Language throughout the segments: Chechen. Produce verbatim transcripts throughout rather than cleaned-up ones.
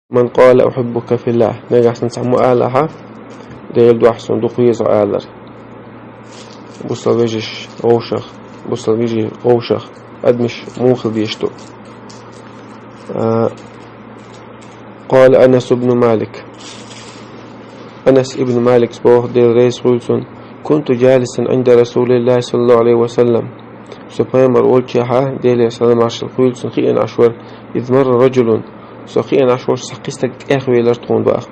من قال أحبك في الله. Нагахь санна цхьаммо алахьа, Делан дуьхьа сона дукха веза хьо алар. Бусалба вежарий вовшах, бусалба вежарий вовшах, адамаш муха хила безаш ду. А, قال أنس بن مالك. Анас ибн Малика боху, Дела реза хуьлда цунна: كنت جالسا عند رسول الله صلى الله عليه وسلم. Со пайхамар волчохь, Делера салам-маршалла хуьлда цунна, хиъна Ӏаш вара. إذ مر رجل. Со хиъна Ӏаш волчу цхьа кхин стаг тӀехвелира тхуна боху.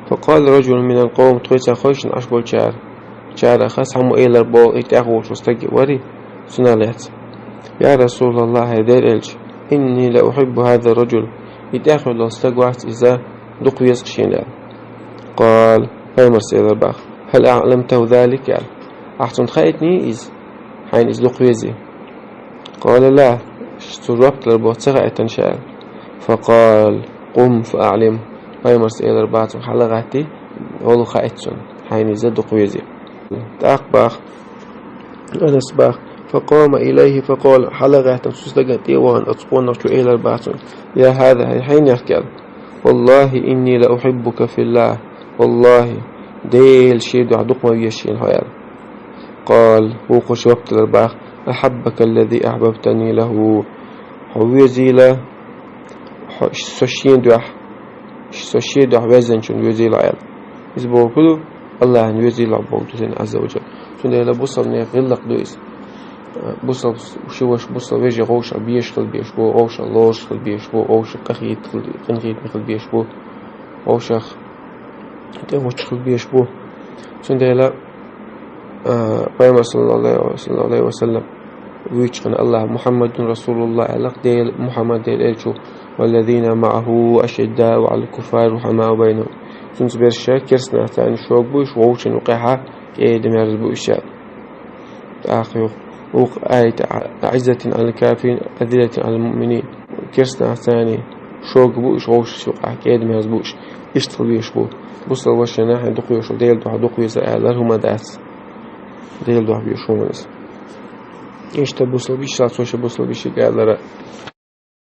فقال رجل من القوم. Тхоьца хевшина Ӏаш болчара, чарах цхьаммо элира боху, и тӀехволуш волу стаг вара, цунах лаьцна: يا رسول الله, хӀай Делан элча, إني لأحب هذا الرجل. И тӀехвелла стаг вац, иза дукха веза-кх шена, аьлла. قال, пайхамарс элира боху: هل أعلمته ذلك, аьлла. Ахь цунна хаийтиний иза, хьайна иза дукха везий? قال لا. Цо жоп делира боху: ца хаийтина ша, аьлла. فقال: قم فأعلمه. Пайхамарс элира боху цунна: хьала гӀаттий, гӀолла хаийта цунна, хьайна иза дукха везий. ТӀаккха боху, Анас боху: فقام إليه فقال, хьала гӀаьттина цу стагана тӀе а вахана, оцу къонахчо элира боху цунга: يا هذا, хӀай хьенех, аьлла, والله إني لأحبك في الله. Валлахьи, Делан шен дуьхьа дукха ма веза шена хьо, аьлла. قال, вукхо жоп делира боху: أحبك الذي أحببتني له. Хьо везийла, хьо, со шен дуьхьа, со шен дуьхьа везначунна везийла, аьлла. Иза бохург АллахӀна везийла бохург ду иза, Ӏазза ва жалла. Цундела бусалбанех гӀиллакх ду иза. Бусалба ши ваша, бусалба вежарий вовшах безаш хила безаш бу, вовшах лоруш хила безаш бу, вовшах къинхетам хила, къинхетам хила безаш бу, вовшах тӀе гӀоттуш хила безаш бу. Цундела, а, пайхамар, саллаллаху Ӏалайхи ва саллам, вуьйцучу хенахь АллахӀа: محمد رسول الله аьлла-кх, Дела, Мухьаммад Делан элча ву. والذين معه أشداء على الكفار رحماء بينهم. Цуьнца берш керстанашца шога бу уьш, вовшашна юкъахь кӀеда-мерза бу уьш, аьлла. ТӀаккха юха, вукху аят: أعزة على الكافرين أذلة على المؤمنين. Керстанашца шога бу уьш, вовшашна юкъахь кӀеда-мерза бу уьш. Иштта хила безаш бу. Бусалба ваша шена хьайна дукха везаш волу, Делан дуьхьа дукха веза алар хӀума дац. Делан дуьхьа везаш хӀума дац. Иштта бусалба йиша, цо шен бусалба йишига алара.